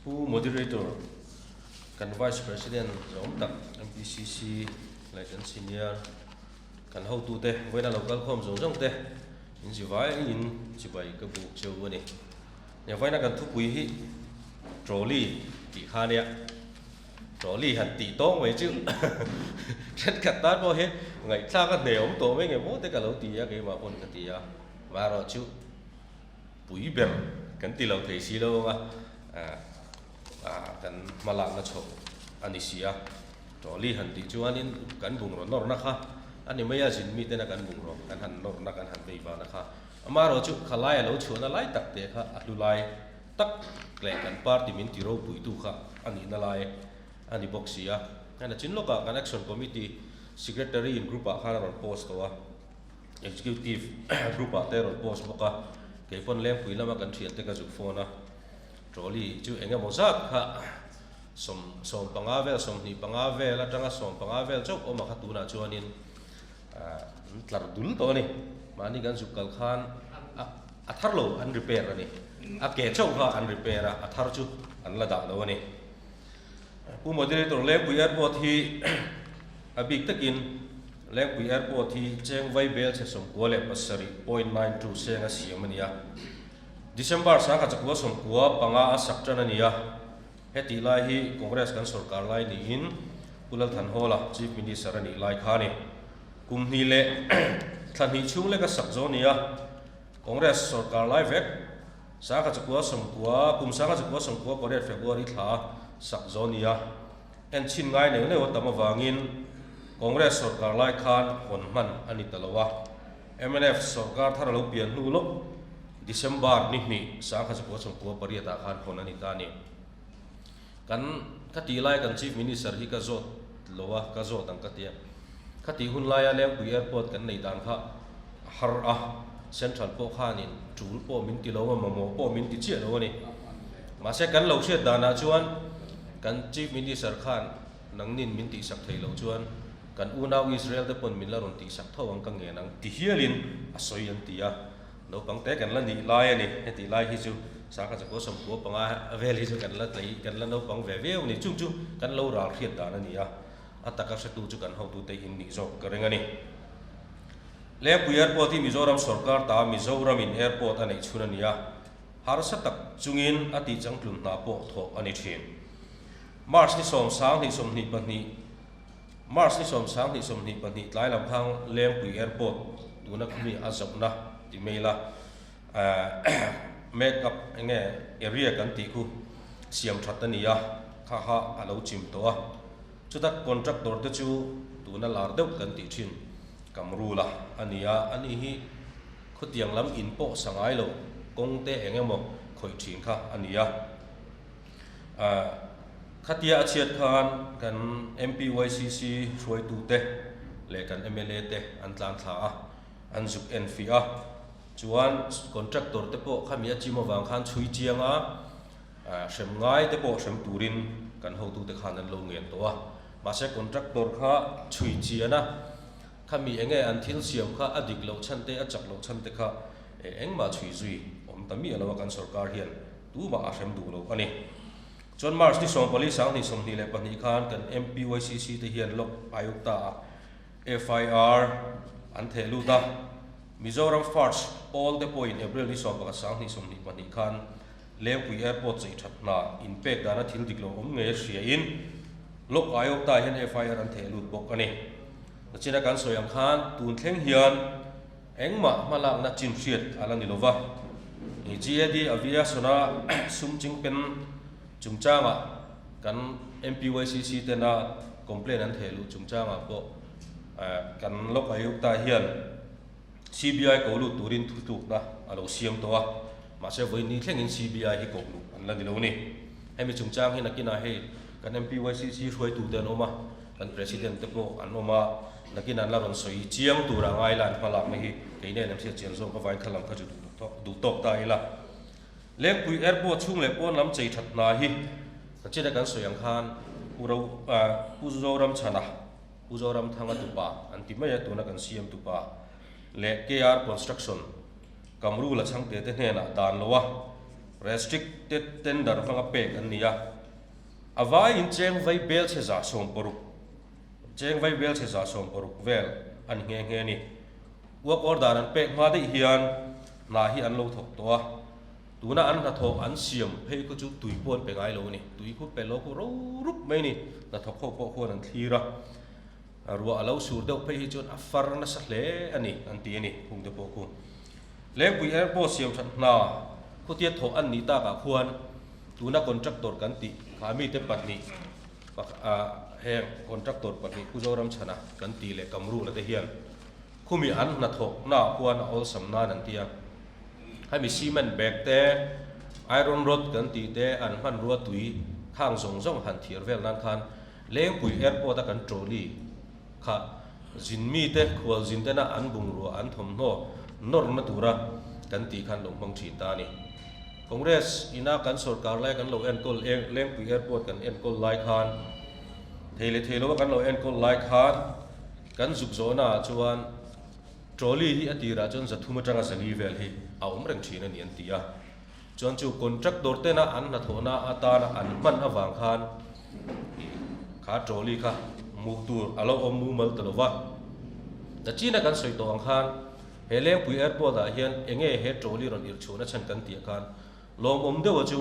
Pu Moderator, kan Vice President zawm tak MPCC leh kan Senior kan hotute vawiina lo kal khawm zawng zawng te in zivai in chibai ka buk cheu a ni. Nia vawiina kan thupui hi Trolley tih kha nia. Trolley han tih tawng mai chu thenkhat tan pawh hi ngaihthlak a hne awm tawh mai nge maw te ka lo ti a keimah pawn ka ti a. Marawhchu pui ber kan ti lo thei si lo anga kan hma lakna chhoh a ni si a. Trolley han tih chuanin kan bungraw nawrna kha a ni mai a, zin mitena kan bungraw kan han nawrna kan han vei vana kha. Amaherawhchu khalai a lo chhuahna lai tak te kha a hlu lai tak leh kan party min ti ropuitu kha a nihna lai a ni bawk si a. Heng a chin lawkah kan Action Committee Secretary in group ah khan a rawn post tawh a. Executive group ah te rawn post bawk a, kei pawn Lengpui lama kan thiante ka zuk phone a, trolley chu eng emaw zat kha 15 vel, 25 vel atanga 15 vel chauh awm a kha tunah chuanin an tlar dul tawh a ni. Mahni kan zuk kal khan a thar lo an repair a ni, a ke chauh kha an repair a, a thar chu an la dah lo a ni. Pu Moderator, Lengpui Airport hi a bik takin Lengpui Airport hi cheng vai bel chhe 97.92 seng a siam a ni a. December 1995 a sak tan a ni a. Hetih lai hi Congress kan sorkar lai niin Pu Lalthanhawla Chief Minister a nih lai kha a ni. Kum hnih leh thla hnih chhung lek a sak zo a ni a. Congress sorkar lai vek 1990, kum 1998 February thla sak zo nia en chhin ngai neuh neuh a tam avangin Congress sorkar lai khan hawn hman a ni ta lo a. Mnf sorkar thar a lo pian hnu lawk December ni hnih 1998 ah khan hawn a ni ta a ni. Kan ka tih lai kan Chief Minister hi ka zawt lo a, ka zawt ang ka ti a. Kha tih hun laia Lengpui Airport kan nei dan kha a har a, Central pawh khanin tul pawh min ti lo a, mamawh pawh min ti chiah lo a ni. Mahse kan lo hriat danah chuan kan Chief Minister khan nangnin min tihsak thei lo chuan kan unau Israel te pawn min la rawn tihsak tho ang ka ngen ang ti hialin a sawi an ti a. Naupang te kan la nih lai a ni. Heti lai hi chu 1995 vel hi chu kan la tlei, kan la naupang ve viau a ni. Chung chu kan lo ral hriat dan a ni a, a taka hretu chu kan hotute in nih zawk ka ring a ni. Lengpui Airport hi Mizoram sorkar ta Mizoramin Airport a neih chhun a ni a, harsa tak chungin a tihchangtlun hna pawh thawh a ni thin. March ni 10 22 March ni 10 22 tlai lam khang Lengpui Airport tuna khumi a zauhna ti mai la make up eng nge area kan tih khu siam that a ni a, kha kha a lo chim tawh a. Chuta contractor te chu tuna lar deuh kan tih thin Kamrula a ni a, ani hi khawtiang lam in pawh sa ngai lo kawng te eng emaw khawih thin kha a ni a. Khatia a chhiat khan kan MPYCC hruaitute leh kan mla te an tlan thla a, an zuk en fih a. Chuan contractor te pawh khami a chim avang khan chhui chiang a, hrem ngai te pawh hrem turin kan hotute khan an lo ngen tawh a. Mahse contractor kha chhui chian a, khami enge an thil siam kha a dik loh chhan te, a chak loh chhan te kha engmah chhui zui awm ta miah lo a kan sorkar hian. Tumah a hrem duh lo a ni. Chuan March ni 14 2022 khan kan MPYCC te hian Lok Ayukta ah FIR an theh lut a. Mizoram First pawl te pawhin April ni 11 2022 khan Lengpui Airport chei that hna inpek dana thil dik lo awm ngei a hria in Lok Ayukta hian FIR an theh lut bawk a ni. Nachina kan sawi ang khan tun thleng hian Engmah hmalakna chin hriat a la ni lova, GAD Aviation-a sum chingpen chungchangah kan MPYCC tena complaint an theh luh chungchangah pawh kan Lok Ayukta hian CBI ko lut turin thutlukna a lo siam tawh a, mahse vawiin thlengin CBI hi koh luh an la ni lo a ni. Hemi chungchang hi nakinah hei kan MPYCC hruaitute an awm a, Kan President te pawh an awm a, nakin an la rawn sawi chiang tur a ngai la an hmalakna hi kei nen an hriat chian zawk avangin kha lam kha chu duh tawk ta ila. Lengpui Airport chhung leh pawn lam chei that hna hi ka china kan sawi ang khan Pu Ro Pu Zoramchhana, Pu Zoramthanga tupa an ti mai a, tuna kan CM tupa leh KR Construction Kamrula chhangte te hnenah dan lo a. Restricted Tender hmanga pek an ni a, a vaiin cheng vai bel chhe 160, cheng vai bel chhe 160 vel a ni nghe nghe a ni. Work order an pek hma daih hian hna hi an lo thawk tawh a, tuna an hnathawh an siam phei khu chu tui pawh an pe ngai lo a ni. Tui khu pe lo khu ro rup mai a ni. Hnathawk ho pawh khuan an thlir a, ruah a lo sur deuh phei hi chuan a far nasa hle a ni an ti a ni hungte pawh khu. Lengpui Airport siam that hna khutia thawh an nih takah khuan tuna contractor kan tih kha mite pahnih heng contractor pahnih Pu Zoramchhana kan tih leh Kamrula te hian khumi an hnathawknaah khuan a awlsam nan an ti a. Hemi cement bag te, iron rod kan tih te an hmanrua tui khang zawng zawng han thiar vel nan khan Lengpui Airport a kan trolley kha zin mite khual zin tena an bungrua an thawmhnaw nawrna tura kan tih khan lo hmang thin ta a ni. Congress ina kan sorkar lai kan lo enkawl Lengpui Airport kan enkawl lai khan thei leh thei lova kan lo enkawl lai khan kan zuk zawhna ah chuan trolley hi a tirah chuan 300 atanga 400 vel hi a awm reng thin a ni an ti a. Chuan chu contractor tena an hnathawhna atana an hman avang khan kha trolley kha hmuh tur a lo awm mumal ta lo va. Nachina kan sawi tawh ang khan he Lengpui Airport ah hian enge he trolley rawn irhchhuahna chhan kan tih khan lawmawm deuha chu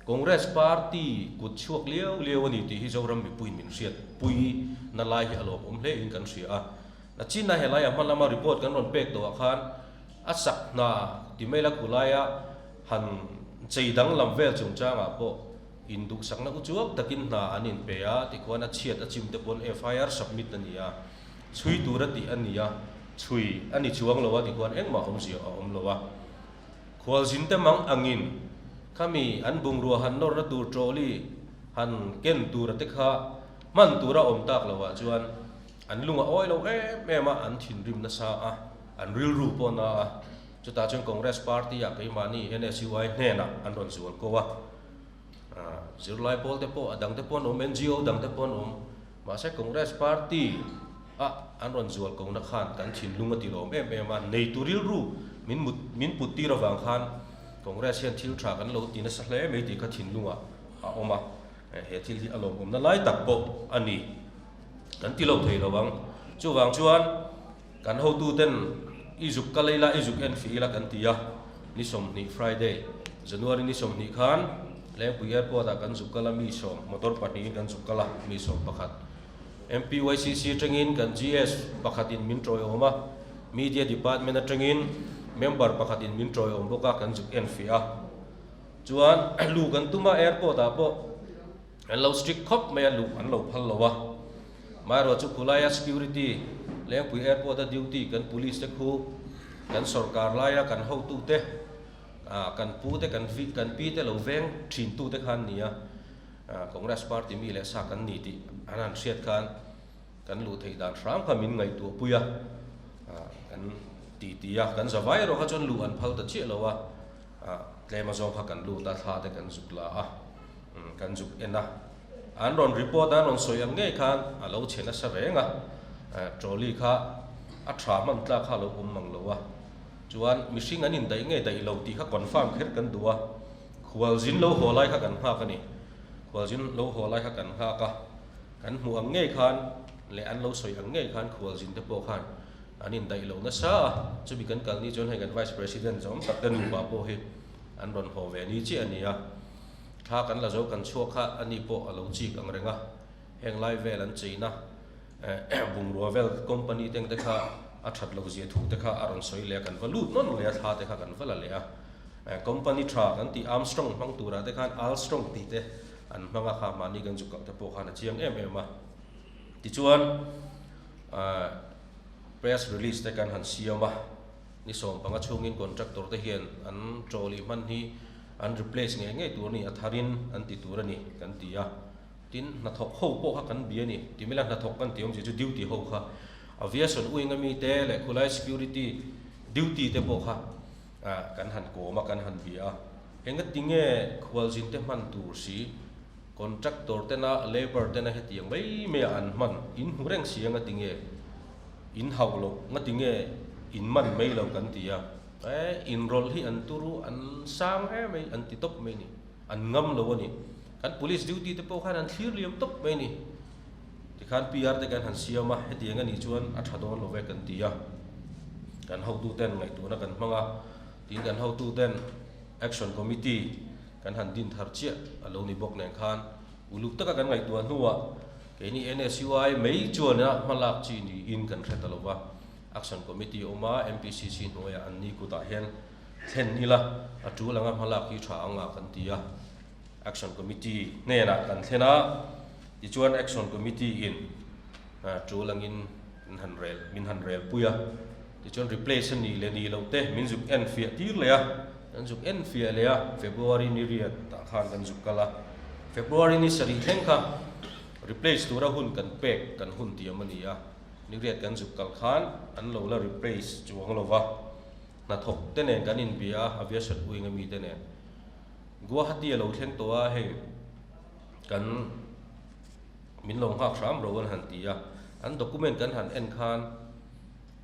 Congress party kut chhuak liau liau a ni tih hi Zoram mipuiin min hriat pui na lai hi a lawmawm hle in kan hria a. Nachina helai a hma lama report kan rawn pek tawh ah khan A sak hna ti mai la khulaia han chei danglam vel chungchangah pawh induhsakna uchuak takin hna an inpe a, tikhuan a chhiat a chim te pawn FIR submit a ni a, chhui tura tih a ni a, chhui a ni chuang lo a tikhuan engmah awmzia a awm lo a. Khualzin te mang angin khami an bungrua han nawrna tur trolley han ken tura te kha hman tura awm tak loah chuan an lung a awi lo em em a, an thinrim nasa a. An rilru pawh na a, chutah chuan Congress Party ah keimahni NSUI hnenah an rawn zual ko a, zirlai pawl te pawh a dang te pawh an awm, NGO dang te pawh an awm, mahse Congress Party ah an rawn zual ko na khan kan thinlung a ti lawm em em a, neitu rilru min mut min put tir avang khan Congress hian thil tha kan lo ti nasa hle mai tih kha thinlungah a awm a, he thil hi a lawmawmna lai tak pawh a ni kan ti lo thei lo ang. Chuvang chuan. Kan hotuten i zuk kal ila, i zuk en fih ila kan ti a, ni 20 Friday, January ni 20 khan Lengpui Airport ah kan zuk kal a, mi sawm, motor pahnihin kan zuk kal a, mi 11. MPYCC atangin kan GS pakhatin min tawiawm a, Media Department atangin member pakhatin min tawiawm bawk a, kan zuk en fih a. Chuan luh kan tum a airport ah pawh an lo strict khawp mai a, luh an lo phal lo a. Maherawh chu khulaia security, Lengpui Airport a duty kan police te khu, kan sorkar laia kan hotute, kan pu te, kan vi, kan pi te lo veng thin tu te kha an ni a, Congress party mi leh sa kan ni tih an han hriat khan kan luh theih dan hram kha min ngaihtuah pui a, kan ti ti a, kan zavai erawh kha chuan luh an phal ta chiah lo a, tlem azawng kha kan lut a, thla te kan zuk la a, kan zuk en a. An rawn report a, an rawn sawi ang ngei khan a lo chhe nasa reng a, trolley kha a tha hman tlak kha a lo awm mang lo a, chuan mihring an indaih ngei daih lo tih kha confirm kher kan duh a, khualzin lo haw lai kha kan nghak a ni, khualzin lo haw lai kha kan nghak a, kan hmuh ang ngei khan leh an lo sawi ang ngei khan khualzin te pawh khan an indaih lo nasa a, chumi kan kal ni chuan hei kan vice president zawm tak te nupa pawh hi an rawn haw ve ni chiah a ni a. Thla kan la zo kan chhuak kha a ni pawh a lo chik ang reng a, heng lai vel an cheina bungrua vel company teng te kha a that loh zia thu te kha a rawn sawi leh a, kan va lut nawn leh a thla te kha kan va la leh a. Company tha kan tih Armstrong hmang turah te khan Alstrong tih te an hmang a kha mahni kan zuk kalh te pawh khan a chiang em em a. Tichuan press release te kan han siam a, ni 15 chhungin contractor te hian an trolley hman hi An replace ngei ngei tur a ni, a tharin an ti tur a ni kan ti a. Tin, hnathawk ho pawh kha kan bia a ni. Timila hnathawk kan tih awmzia chu duty ho kha, aviation wing ami te leh khulai security duty te pawh kha kan han kawm a, kan han bia a. Engati nge khualzin te hman tur si, contractor tena labour tena hetiang mai mai a an hman, in hmu reng si a ngati nge in hauh loh, ngati nge in man mai lo kan ti a. Eh, inrawlh hi an turu, an sang em mai, an ti tawp mai a ni. An ngam lo a ni. Kan police duty te pawh khan an thlir liam tawp mai a ni. Tikhan PR te kan han siam a, hetiang a nih chuan a tha dawn lo ve kan ti a. Kan hotuten ngaihtuahna kan hmang a, tin kan hotuten Action Committee kan han din thar chiah a lo ni bawk nen khan uluk taka kan ngaihtuah hnuah keini NSUI mai chuan a hmalak chi niin kan hre ta lo va. Action Committee awm a, MPCC hnuaiah an ni kutah hian thlen ila a tul anga hmalak hi tha ang a kan ti a. Action Committee hnenah kan thlen a, tichuan Action Committee in tul angin min han rel min han rel pui a, tichuan replace a nih leh nih loh te min zuk en fiah tir leh a, kan zuk en fiah leh a, February ni riat tah khan kan zuk kal a, February ni sarih thleng kha replace tura hun kan pek kan hun tiam a ni a. Ni riat kan zuk kal khan an lo la replace chuang lo va, hnathawk te nen kan inbia a, aviation wing a mi te nen. Guwahati a lo thleng tawh a, hei kan min lo nghak hram ro an han ti a, an document kan han en khan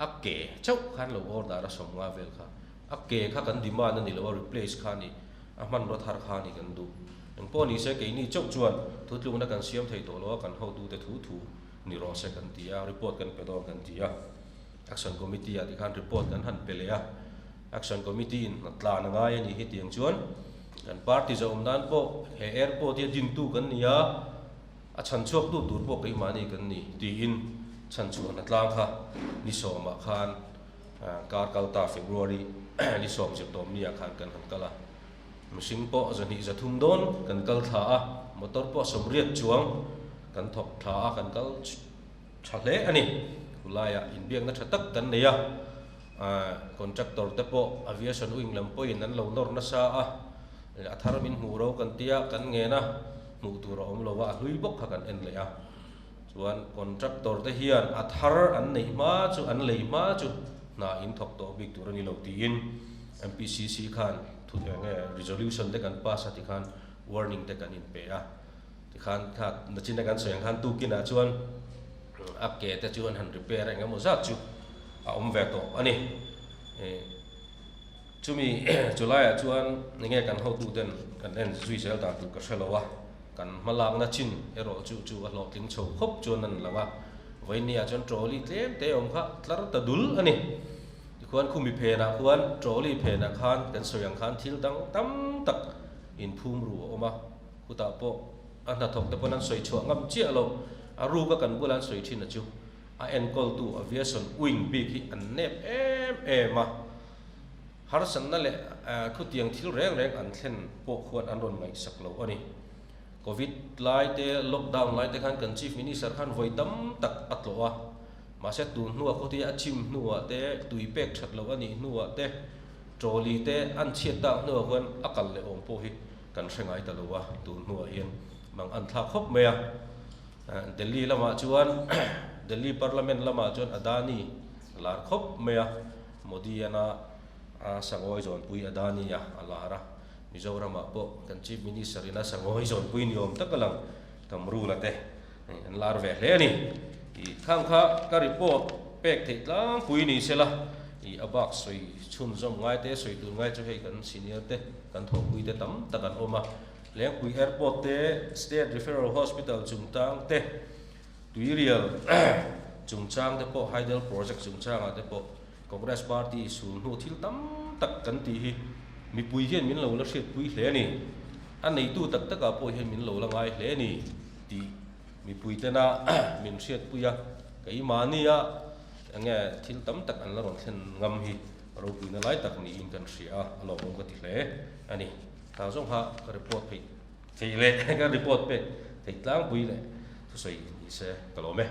a ke chauh khan lo order a 50 vel kha, a ke kha kan demand a ni lo a, replace kha a ni, a hmanraw thar kha a ni kan duh. Engpawh ni se keini chauh chuan thutlukna kan siam thei tawh lo a, kan hotute thu thu. Ni rawh se kan ti a, report kan pe dawn kan ti a, Action Committee ah tikhan report kan han pe leh a, Action Committee in hna tlan a ngai a nih hi tiang chuan kan party zawm nan pawh he airport hi a dintu kan ni a, a chhan chhuaktu tur pawh keimahni kan ni tiin chhan chhuah hna tlang kha ni sawmah khan kar kal ta February ni sawm zirtawm ni ah khan kan han kal a, mihring pawh 203 dawn kan kal thla a, motor pawh 80 chuang. Kan thawk tha a, kan kal tha hle a ni. Khulaiah inbiakna tha tak kan nei a, contractor te pawh aviation wing lam pawhin an lo nawr nasa a, a thar min hmuh ro kan tia kan ngen a, hmuh tur a awm lo a, a hlui bawk kha kan en leh a. Chuan contractor te hian a thar an neih hma chu, an lei hma chu hna in thawk tawh bik tur a ni lo tiin MPCC khan thu eng nge resolution te kan pass a tikhan warning te kan inpe a. Tikhan kha nachina kan sawi ang khan tukinah chuan a ke te chu an han repair a engemaw zat chu a awm ve tawh a ni. Chumi chulaiah chuan enge kan hotu ten kan en zui zel dan tur ka hre lo a, kan hmalakna chin erawh chu chu a hlawhtling chho khawp chuan an lang a. Vawinia chuan trolley tlem te awm kha tlar ta dul a ni. Tikhuan khumi phenah khuan trolley phenah khan kan sawi ang khan thil dang tam tak inphum ru a awm a. Khutah pawh a hnathawk te pawn an sawi chhuah ngam chiah lo, a ruka kan bula an sawi thin a chu a enkawltu aviation wing bik hi an nep em em a, harsatna leh khutiang thil reng reng an thlen pawh khuan an rawn ngaihsak lo a ni. Covid lai te, lockdown lai te khan kan Chief Minister khan vawi tam tak a tlawh a, mahse tun hnuah khawtia a chim hnuah te, tui pek that loh a nih hnuah te, trolley te an chhiat tak hnuah khuan a kal leh awm pawh hi Kan hre ngai ta lo a, tun hnuah hian mang an thlak khawp mai a. Delhi lamah chuan Delhi Parliament lamah chuan Adani a lar khawp mai a, Modi ana a sangawi zawnpui Adani a a lar a, Mizoramah pawh kan Chief Minister ina sangawi zawnpui ni awm tak a lang Kamrula te an lar ve hle a ni. I khang kha ka report pek theih tlangpui ni sela, i a bak sawi chhunzawm ngai te sawi tur ngai chu hei kan senior te Kan thawhpuite tam tak an awm a, Lengpui Airport te, State Referral Hospital chungchang te, Tuirial chungchang te pawh, Hydel Project chungchangah te pawh Congress Party sul hnu thil tam tak kan tih hi mipui hian min lo la hriatpui hle a ni. A neitu tak takah pawh hian min lo la ngai hle a ni tih mipui tena min hriatpui a, keimahnia enge thil tam tak an la rawn thlen ngam hi. Ropuina lai tak niin kan hria a, a lawmawm ka ti hle a ni. Tah zawng kha ka report theih theih leh ka report pek theih tlangpui leh thusawi ni se ka lawm e.